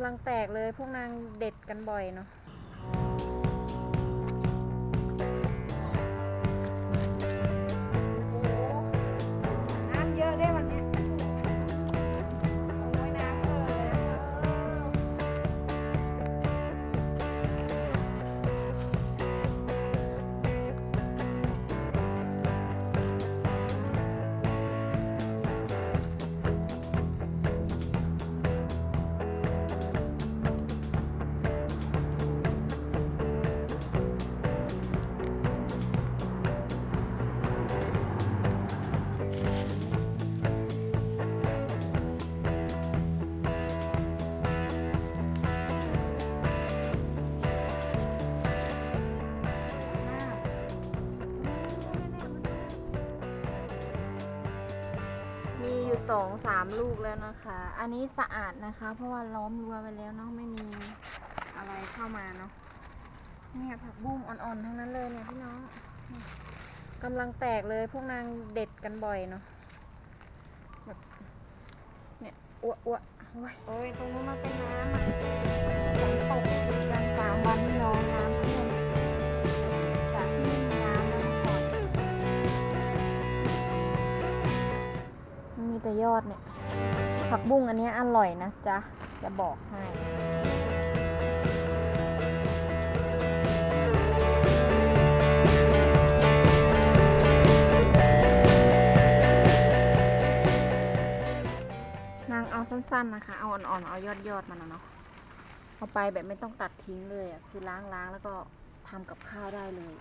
ำลังแตกเลย พวกนางเด็ดกันบ่อยเนาะ น้ำเยอะด้วยวันนี้ โอ้ย น้ำเอ่อ มีอยู่สองสามลูกแล้วนะคะ อันนี้สะอาดนะคะ เพราะว่าล้อมรั้วไว้แล้วเนาะ ไม่มีอะไรเข้ามาเนาะ เนี่ย ผักบุ้งอ่อนๆ ทั้งนั้นเลยเนี่ยพี่น้อง กำลังแตกเลย พวกนางเด็ดกันบ่อยเนาะ แบบ เนี่ย อ้วๆ โอ้ย โอ้ย ตรงนู้นมันเป็นน้ำอะ ฝนตกติดกันสามวันพี่น้อง น้ำท่วม จากที่ไม่มีน้ำแล้วเมื่อก่อน มีแต่ยอดเนี่ย ผักบุ้งอันเนี้ยอร่อยนะจ๊ะ จะบอกให้ นางเอาสั้นๆ นะคะ เอาอ่อนๆ เอายอดๆ มันน่ะเนาะ เอาไปแบบไม่ต้องตัดทิ้งเลยอะ คือล้างๆ แล้วก็ทำกับข้าวได้เลย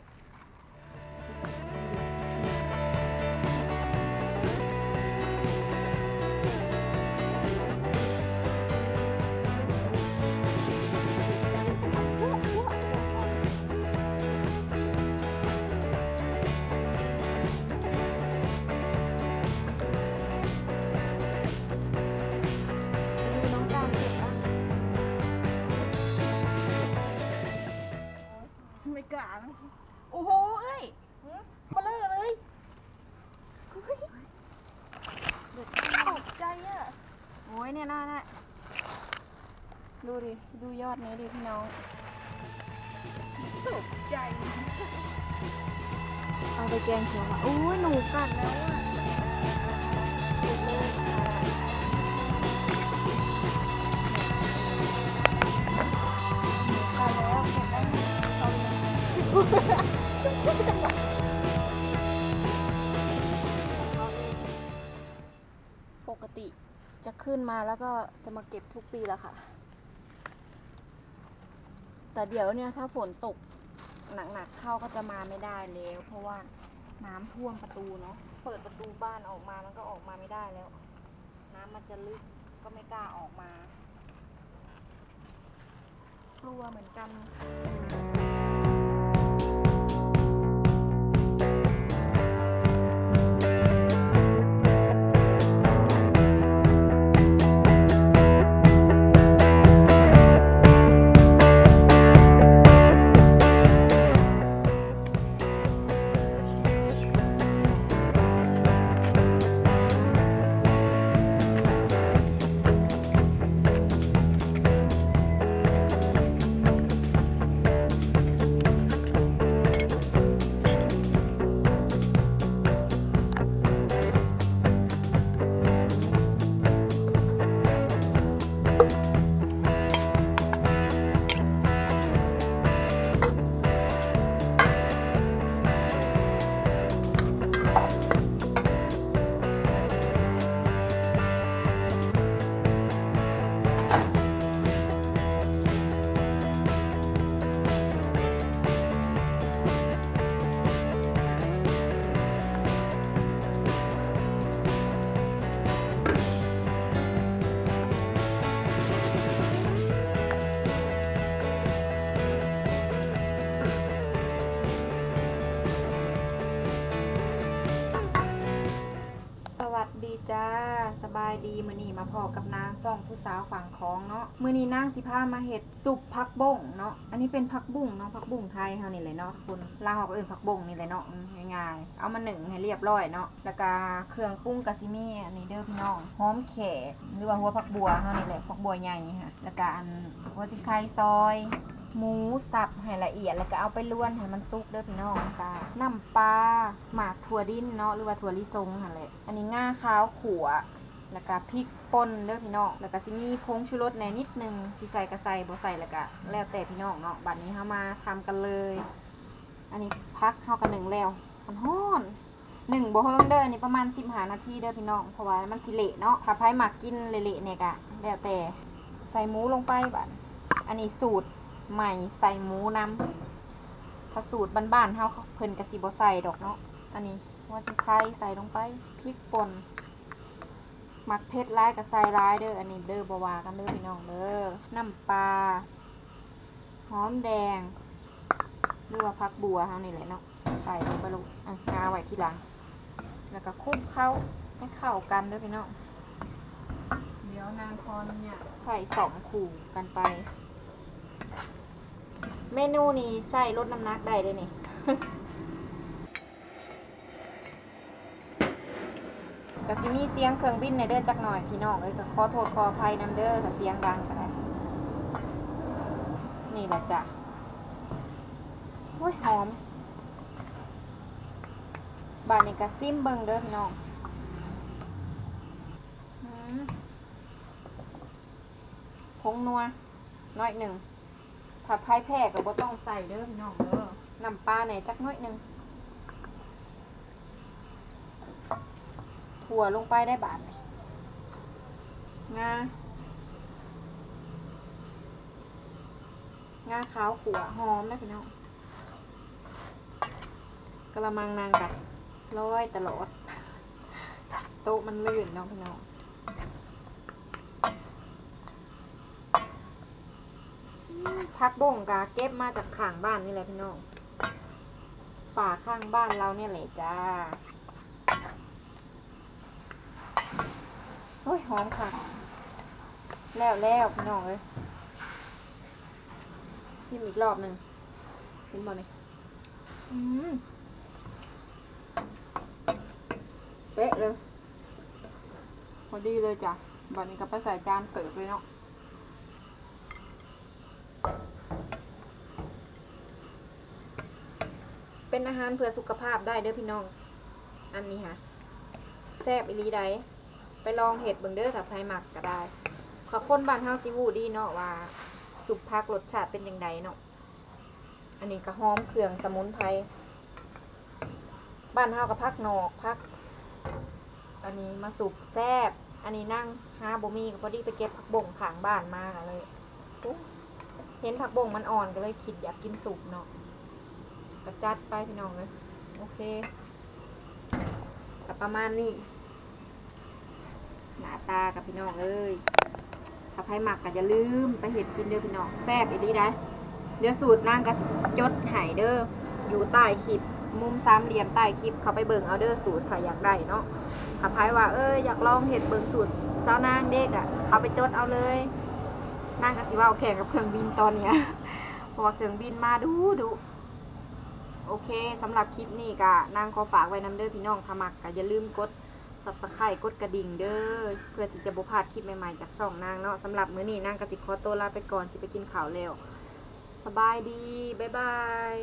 ดูน้องการเก็บอ่ะ ไม่กล้านะ โอ้โห เอ้ย เบลอเลย ตกใจอะ โอ้ย เนี่ย น่า น่า ดูดิ ดูยอดนี้ดิพี่น้อง ตกใจ เอาไปแกงเขียวหวาน โอ้ย หนูกัดแล้วอะ เก็บเลยค่ะ หนูกัดแล้ว เก็บได้ไหม เอาเลย ปกติจะขึ้นมาแล้วก็จะมาเก็บทุกปีแหละค่ะ แต่เดี๋ยวเนี่ยถ้าฝนตกหนักๆเข้าก็จะมาไม่ได้แล้ว เพราะว่าน้ำท่วมประตูเนาะ เปิดประตูบ้านออกมามันก็ออกมาไม่ได้แล้ว น้ำมันจะลึกก็ไม่กล้าออกมา กลัวเหมือนกันค่ะ ສະບາຍດີຈ້າ ສະບາຍດີ ມື້ນີ້ມາພໍ້ກັບນາງຊ່ອງຜູ້ສາວຝັ່ງຂອງເນາະ. ມື້ນີ້ນາງຊິພາມາເຮັດຊຸບຜັກບົ້ງເນາະ. ອັນນີ້ເປັນຜັກບຸ້ງເນາະ ຜັກບຸ້ງໄທເຮົານີ້ແຫຼະເນາະທຸກຄົນ. ລາວເຮົາກໍເອີ້ນຜັກບົ້ງນີ້ແຫຼະເນາະ ອືມ ງ່າຍໆ. ເອົາມາໜຶ້ງໃຫ້ລຽບຮ້ອຍເນາະ ແລ້ວກະເຄື່ອງປຸງກະຊິມີອັນນີ້ເດີພີ່ນ້ອງ ຫອມແຂກ ຫຼືວ່າຫົວຜັກບົ່ວເຮົານີ້ແຫຼະ ຜັກບົ່ວໃຫຍ່ຫັ້ນ ແລ້ວກະອັນຫົວຊິໄຄຊອຍ ໝູສັບໃຫ້ລະອຽດ ແລ້ວກະເອົາໄປລວນໃຫ້ມັນສຸກເດີພີ່ນ້ອງ. ກະນ້ຳປາ ໝາກຖົ່ວດິນເນາະ ຫຼືວ່າຖົ່ວລິສົງຫັ້ນແຫຼະ. ອັນນີ້ງາຂາວຂົ້ວ ແລ້ວກະພິກປົ່ນເດີພີ່ນ້ອງ ແລ້ວກະຊິມີຜົງຊູລົດແດ່ນິດໜຶ່ງ ຊິໃສ່ກະໃສ່ ບໍ່ໃສ່ແລ້ວກະແລ້ວແຕ່ພີ່ນ້ອງເນາະ. ບາດນີ້ເຮົາມາທຳກັນເລີຍ. ອັນນີ້ຜັກເຮົາກະໜຶ້ງແລ້ວ ຮ້ອນໆ ໜຶ້ງບໍ່ເຮິງເດີ ອັນນີ້ປະມານສິບຫ້ານາທີເດີພີ່ນ້ອງ ເພາະວ່າມັນຊິເລະເນາະ. ຖ້າໃຜມັກກິນເລະໆແດ່ກະແລ້ວແຕ່. ໃສ່ໝູລົງໄປບາດ. ອັນນີ້ສູດໃໝ່ໃສ່ໝູນຳ ຖ້າສູດບ້ານໆເຮົາເພິ່ນກະຊິບໍ່ໃສ່ດອກເນາະ. ອັນນີ້ຫົວຊິໄຄໃສ່ລົງໄປ ພິກປົ່ນ ມັກເຜັດຫຼາຍກະໃສ່ຫຼາຍເດີ ອັນນີ້ເດີ ບໍ່ວ່າກັນເດີພີ່ນ້ອງເດີ. ນ້ຳປາ ຫອມແດງ ຫຼືວ່າຜັກບົ່ວເຮົານີ້ແຫຼະເນາະ ໃສ່ລົງໄປໂລດ ອ່ະ ງາໄວ້ທີຫຼັງ ແລ້ວກະຄຸກເຂົ້າໃຫ້ເຂົ້າກັນເດີພີ່ນ້ອງ. ດຽວນາງຂໍອະນຸຍາດໃສ່ສອງຄູ່ກັນໄປ. ເມນູນີ້ໃຊ້ລົດນ້ຳໜັກໄດ້ເດີນີ້. ກະຊິມີສຽງເຄື່ອງບິນແດ່ເດີຈັກໜ້ອຍພີ່ນ້ອງເອີຍ ກະຂໍໂທດຂໍອະໄພນຳເດີ ຖ້າສຽງດັງກະໄດ້. ນີ້ລະຈ້ະ ໂອ້ຍ ຫອມ. ບາດນີ້ກະຊິມເບິ່ງເດີພີ່ນ້ອງ. ອືມ ຜົງນົວໜ້ອຍໜຶ່ງ ຖ້າໃຜແພ້ກະບໍ່ຕ້ອງໃສ່ເດີພີ່ນ້ອງເດີ. ນ້ຳປາແດ່ຈັກໜ້ອຍໜຶ່ງ ຂົ້ວລົງໄປໄດ້ບາດນີ້. ງາ ງາຂາວຂົ້ວ ຫອມນະພີ່ນ້ອງ. ກະລະມັງນາງກະລອຍຕະຫຼອດ ໂຕະມັນລື່ນເນາະພີ່ນ້ອງ. ຜັກບົ້ງກະເກັບມາຈາກຂ້າງບ້ານນີ້ແຫຼະພີ່ນ້ອງ ປ່າຂ້າງບ້ານລາວນີ້ແຫຼະຈ້າ. ໂອ້ຍ ຫອມຄັກ ແລ້ວແລ້ວພີ່ນ້ອງເອີຍ. ຊິມອີກລອບໜຶ່ງ ເຫັນບໍ່ນີ້? ອືມ ເປະເລີຍ ພໍດີເລີຍຈ້ະ. ບາດນີ້ກະໄປໃສ່ຈານເສີບເລີຍເນາະ. ເປັນອາຫານເພື່ອສຸຂະພາບໄດ້ເດີພີ່ນ້ອງ ອັນນີ້ຫະ ແຊບອີ່ຫຼີໃດ. ໄປລອງເຮັດເບິ່ງເດີ ຖ້າໃຜມັກກະໄດ້. ຖ້າຄົນບ້ານເຮົາຊິຮູ້ດີເນາະວ່າຊຸບຜັກລົດຊາດເປັນຈັ່ງໃດເນາະ. ອັນນີ້ກະຫອມເຄື່ອງສະໝຸນໄພ ບ້ານເຮົາກະຜັກໜອກ ຜັກ ອັນນີ້ມາຊຸບແຊບ. ອັນນີ້ນາງຫາບໍ່ມີ ກະພໍດີໄປເກັບຜັກບົ້ງຂ້າງບ້ານມາ ກະເລີຍ ໂອ້ ເຫັນຜັກບົ້ງມັນອ່ອນ ກະເລີຍຄິດຢາກກິນຊຸບເນາະ ກະຈັດໄປພີ່ນ້ອງເອີຍ. ໂອເຄ ກະປະມານນີ້ ໜ້າຕາກະພີ່ນ້ອງເອີຍ ຖ້າໃຜມັກກະຢ່າລືມໄປເຮັດກິນເດີພີ່ນ້ອງ ແຊບອີ່ຫຼີໃດ. ດຽວສູດນາງກະຊິຈົດໃຫ້ເດີ ຢູ່ໃຕ້ຄລິບ ມຸມສາມຫຼ່ຽມໃຕ້ຄລິບ ເຂົ້າໄປເບິ່ງເອົາເດີສູດ ຖ້າຢາກໄດ້ເນາະ. ຖ້າໃຜວ່າ ເອີ ຢາກລອງເຮັດເບິ່ງສູດສາວນາງເດກະ ເຂົ້າໄປຈົດເອົາເລີຍ. ນາງກະຊິເວົ້າແຂ່ງກັບເຄື່ອງບິນຕອນນີ້ ເພາະວ່າເຄື່ອງບິນມາດຸໆ. ໂອເຄ ສຳລັບຄລິບນີ້ກະນາງຂໍຝາກໄວ້ນຳເດີພີ່ນ້ອງ ຖ້າມັກກະຢ່າລືມກົດ Subscribe ກົດກະດິ່ງເດີ ເພື່ອທີ່ຈະບໍ່ພາດຄລິບໃໝ່ໆຈາກຊ່ອງນາງເນາະ. ສຳລັບມື້ນີ້ນາງກະຊິຂໍໂຕລາໄປກ່ອນ ຊິໄປກິນເຂົ້າແລ້ວ. ສະບາຍດີ ບາຍບາຍ.